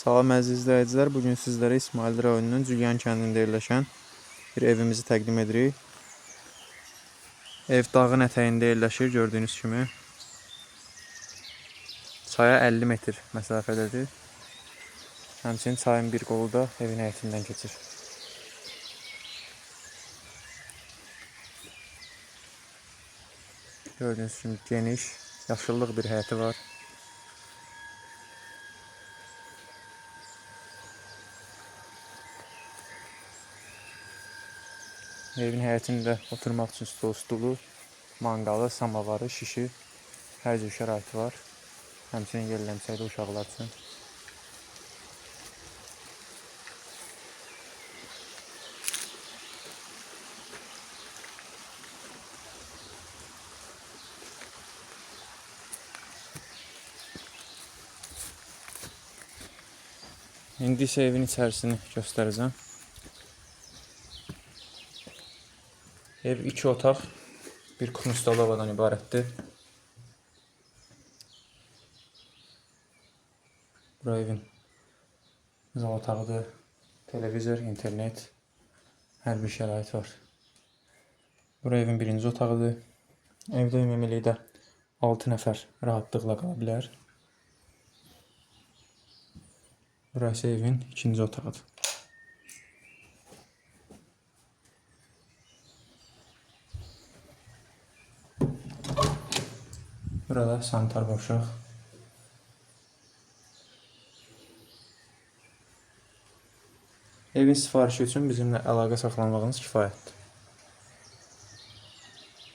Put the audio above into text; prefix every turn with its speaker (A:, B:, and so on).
A: Salam əziz izləyicilər, bu gün sizlərə İsmayıl rayonunun Cülyan kəndində yerləşən bir evimizi təqdim edirik. Ev dağın ətəyində yerləşir, gördüyünüz kimi. Çaya 50 metr məsafədədir. Həmçinin çayın bir qolu da evin həyətindən keçir. Gördüyünüz kimi geniş, yaşıllıq bir həyəti var. Evin həyətində oturmaq üçün stol, stulu, manqalı, samavarı, şişi, hər cür şəraiti var. Həmçinin yerləmsəkdə uşaqlar üçün. İndi isə evin içərisini göstərəcəm. Ev iki otaq, bir kuxnya stolovadan ibarətdir. Bura evin zal otağıdır. Televizor, internet, hər bir şərait var. Bura evin birinci otağıdır. Evdə ümumilikdə 6 nəfər rahatlıqla qala bilər. Burası evin ikinci otağıdır. Burada sanitar qovşaq. Evin sifarişi üçün bizimlə əlaqə saxlamağınız kifayətdir.